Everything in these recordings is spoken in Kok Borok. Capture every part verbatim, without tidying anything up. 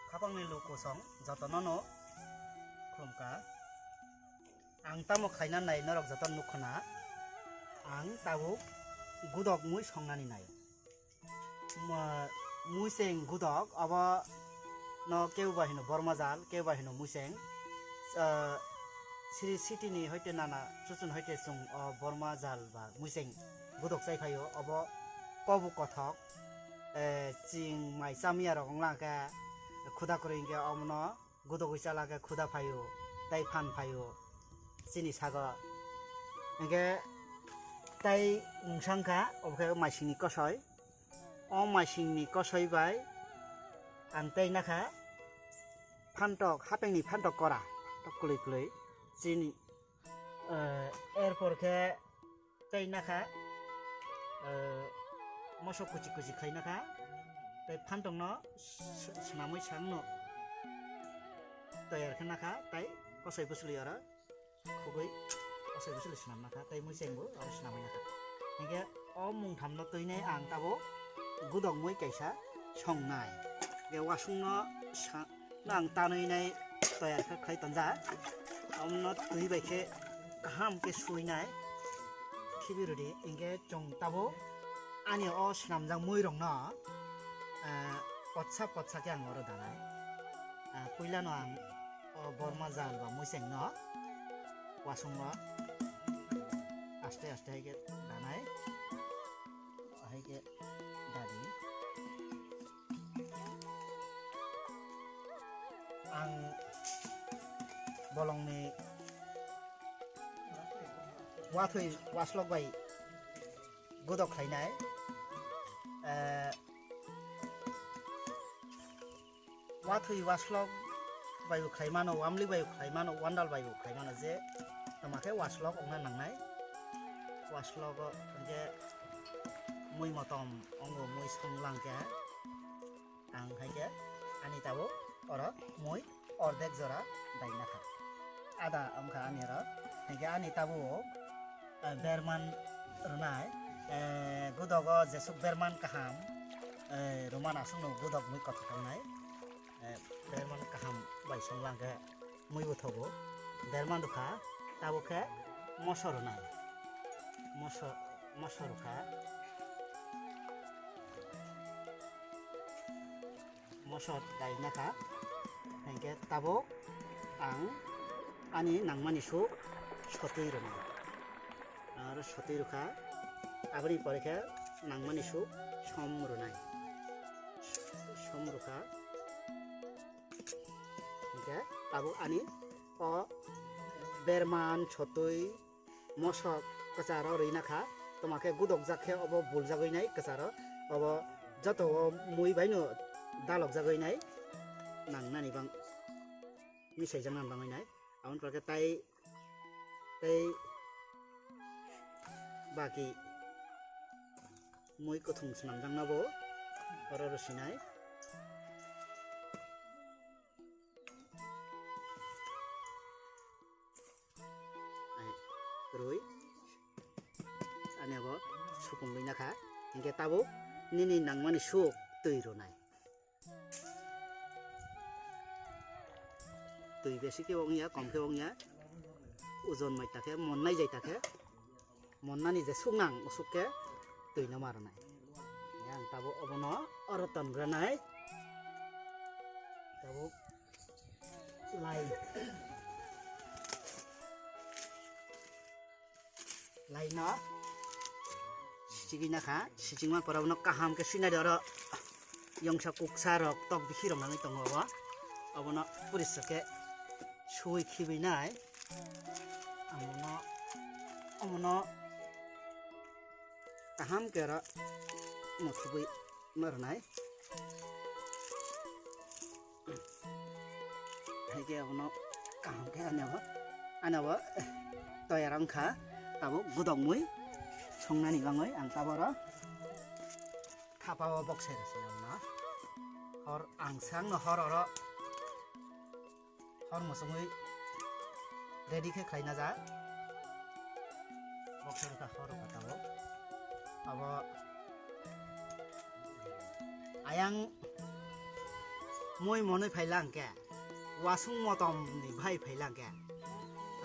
Khapangni luku song jotono no khulumkha. Ang tamo khaina nai norok joto nukho na. Ang tabuk gudok mui songnani nai. Ma-, muiseng gudok abo no kebo ba hino borma jal, kebo ba hino muiseng. Ah, siri sitini hoite nana chuchun hoite chwng o borma jal ba muiseng gudok chai phaio, obo kobuk kothok, eh, ching mai chamya rok wngla khe khuda kwrwi hinkhe omono gudogwi chala khe khuda phaio tei phan phaio chini sago. Hinkhe tei mungsa wngkha obo khe maisingni kosoi. O maisingni kosoi bai ang tei nakha phantok, hapengni phantok kora, phantok kwlwi kwlwi chini, eh, erpor khe tei nakha, eh, moso kuchi kuchi khai nakha, tei phantokno s-, swnamwi sakno toyar khe nakha, tei kosoi bwswlwi oro khugwi kosoi bwswlwi swnam nakha, tei muisengbo oro swnamwi nakha. Hinkhe o mungthamno twinai ang tabuk gudok mui kaisa songnai. Hinkhe wasungno sa-, no ang tanwi nai toyar khe khlai tonjak. Omono twi bai khe kaham khe suinai khibi rwdi. Hinkhe chwng tabuk ani o swnamjak muirokno, eh, potsa potsa khe ang oro danai. Ah, puilano ang o borma jal ba muisengno wasungo aste aste hai khe danai, hai khe dadi. Ang bolongni wathwi waslok bai gudok khlainai. Eh, wathwi waslok bai bo khlai mano, wamli bai bo khlai mano, wandal bai bo khlai mano, je tongma khe waslok wngna nangnai. Waslok o hwnkhe mui motom wngo, mui songlang khe. Ang hai khe ani tabuk oro mui ordek jora dai nakha. Ada wngkha ani oro. Hinkhe ani tabuk, eh, berman rwnai, eh, gudogo jesuk berman kaham, eh, rwman aswkno gudok mui kothok wngnai. Eh, berman kaham bai songlang khe mui buthogo. Berman rwkha, tabuk khe moso rwnai. Moso, moso rwkha. Moso dai nakha. Hinkhe tabuk ang ani nangmani suk sotwi rwnai. Aro sotwi rwkha. Aboni pore khe nangmani suk som rwnai. Som rwkha. Hinkhe tabuk ani o berman sotwi mosok kwcharo rwi nakha, tongma khe gudokjak khe obo buljagwi nai kwcharo, obo joto o mui baino dalokjagwi nai, nangnani bang, misaijaknani bangwi nai. Aboni pore khe tai, tei baki mui kwthwng swnamjaknabo oro rw sinai. Ai, rwi. Ani abo supungwi nakha. Hinkhe tabuk nini nangmani suk twi rwnai. Twi besi khe wngya, kom khe wngya. Ojon mai ta khe, monnai jai ta khe. Monnani je suknang, usuk khe twi no ma rwnai. Yang tabuk obono oro tongranai. Tabuk lai. Lai no sichigwi nakha, sichigma pora bono kaham khe sinari oro yongsa kuksa rok tok bikhi rok nangwi tongo obo. Obono purisok khe sui khibwi nai. Amono, omono kaham khe oro muthubwi ma rwnai. Hai khe abono kaham khe ani abo, ani abo toyar wngkha, tabuk gudok mui songnani bangwi ang taboro thapa o boksai rwsai abono. Hor ang swkangno hor oro hor mwswngwi ready khe khlaina jak. Boksai rwkha hor rwkha tabuk. Abo ayang Mui monwi phaila hwnkhe, wasung motom ni bahai phaila hwnkhe,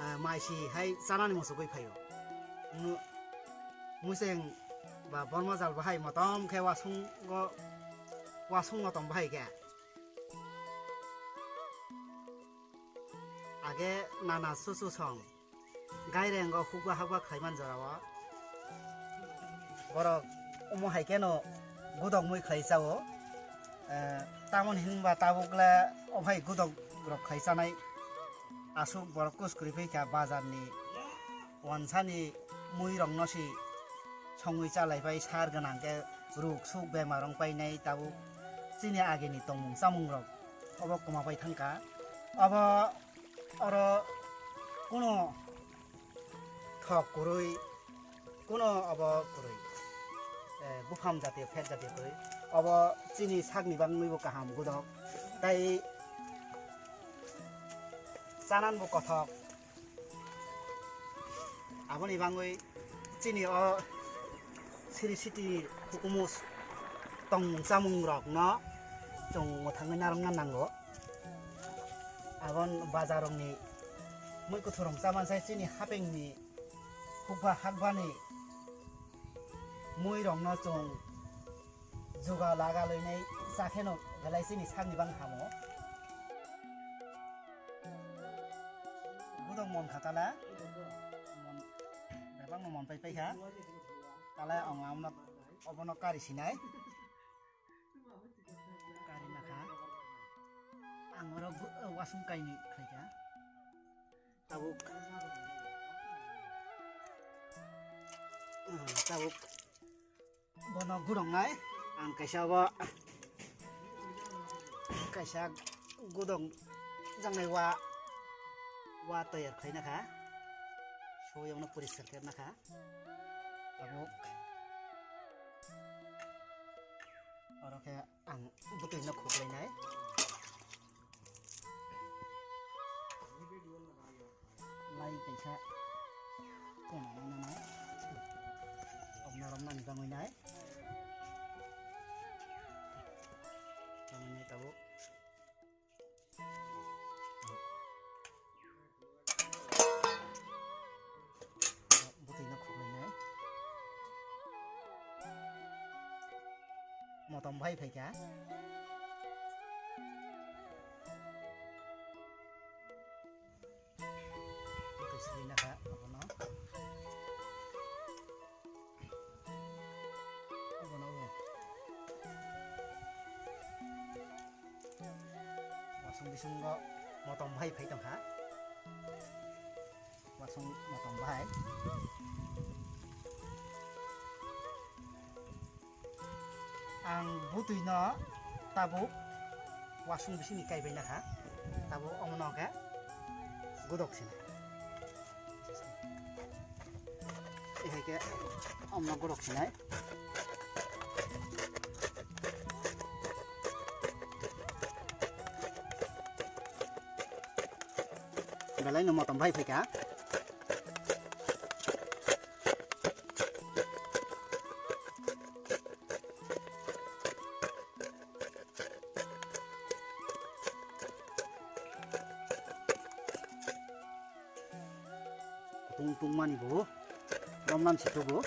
ah, mai si hai chanani muchugwi phaio. Mu-, museng ba borma jal bahai motom khe wasung go, wasung motom bahai khe. Age nana susu song. Gairengo hukba hakba khlaiman jorao borok omo hai kheno gudokmui khlai chao. Eh, tamoni hinba tabukle omo hai gudok rok khlai chanai aswk borok kus kwrwi phaikha bazarni wansani muirokno si songwi chalaipai sar gwnang khe ruk suk bemar wng painai tabuk chini agini tongmung chamungrok obo kwma pai thangkha. Obo oro kuno thok kwrwi, kuno obo kwrwi, eh, buphang jatiyo, phet jatiyo kwrwi. Obo chini sakni bangwibo kaham gudok, tai chananbo kothok. Aboni bangwi chini o Sri City hukumu tongmung chamungrokno chwng mwthangwi narwkna nango. Abon bazarrokni mui kuthurrok chaman sai chini hapengni hukba hakbani muirokno chwng juga laga loinai chakheno belai chini sakni bang hamo. Budok mon kha tala. Mon, bebakno mon pai paikha. Tala ang amno obono kari sinai. Kari nakha. Ang oro bu-, wasung kaini khaikha. Tabuk. Ah, tabuk. Bono gurungnai. Ang kaisa bo, kaisa gudok jangnai wa, wa toyar khaina kha. Soyongno poriskar khe nakha. Tabuk. Oro khe ang bwtwi no khuklainai. Lai kaisa kona nai nai. Obno romnani bangwi nai. Bangwi nai tabuk. Bwtwi no khuklainai. Motom bahai phaikha. Bwtwi sili nakha abono. Abono bo. Wasung bisingo motom bahai phai tongkha. Wasung motom bahai. Ang bwtwi no tabuk wasung bisingni kaibai nakha. Tabuk omono khe gudok sina. Ehai khe omno gorok sinai. Belai no motom bahai phaikha. Kutung tungmani bo, romnam si tugo.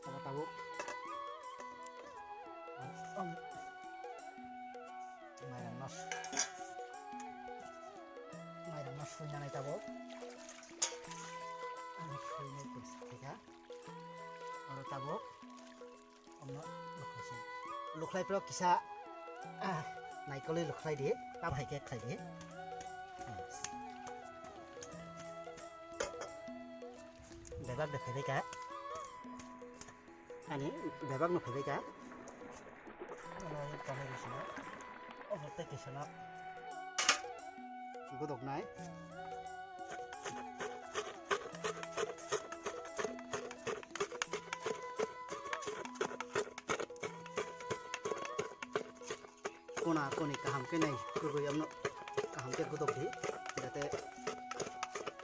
Abo tabuk. Mairang no, mairang no suinani tabuk. Ang suinai pwisa thika. Oro tabuk. Omno lukhlai se. Lukhlai pro kisa, ah, naikolwi lukhlai di, ta bahai khe khlai di. Bebak de phaibai ka. Ani bebak no phaibai ka. Ano tonai bisina. Obo tei kisa no. Godoknai. Kona koni kaham khe nai kwrwi, amno kaham khe godok di, jate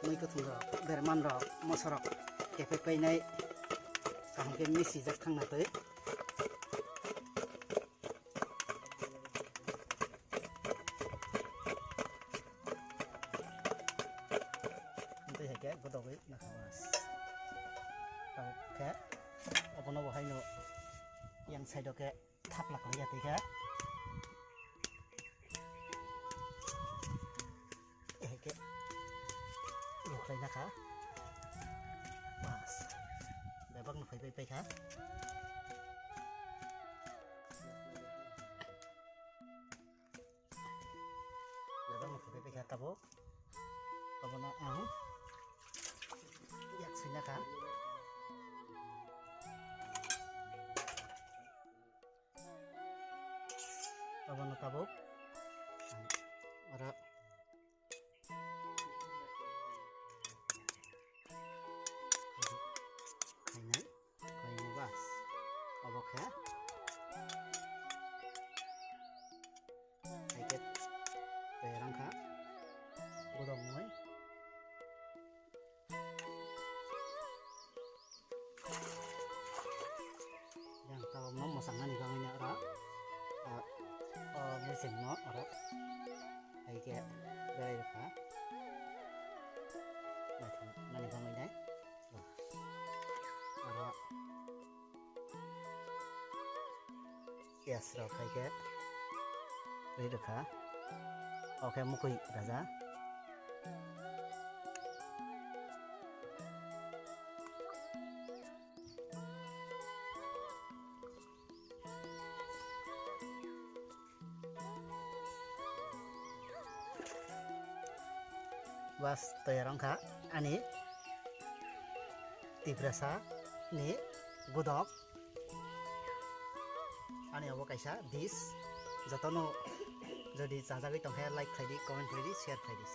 mui kwthwng rok, berman rok, moso rok kepek painai. Kaham khe misijak thangna twi. Twi hai khe godogwi nakha bas. Tabuk khe obono bo haino yang side o khe thaplak lai ya twi khe. Hai khe rwkhlai nakha. Bas. Bebak no phaibai paikha. Bebak no phaibai paikha tabuk. Obono ang yak sui nakha. Obono tabuk oro khainai, khainai bas. Obo khe hai khe tei rang kha godok noi. Yang tabuk no mwsang nani bagwi no oro, ah, o mechang no oro hai khe berai rwkha. Naithok nani bagwi nai. Oro piyaj rok hai khe rwi rwkha. O khe mukui raja. Bas, toyar wngkha ani Tiprasa ni godok. Ani obo kaisa dish. Jotono jodi chajagwi tongkhe like khlaidi, comment khlaidi, share khlaidi.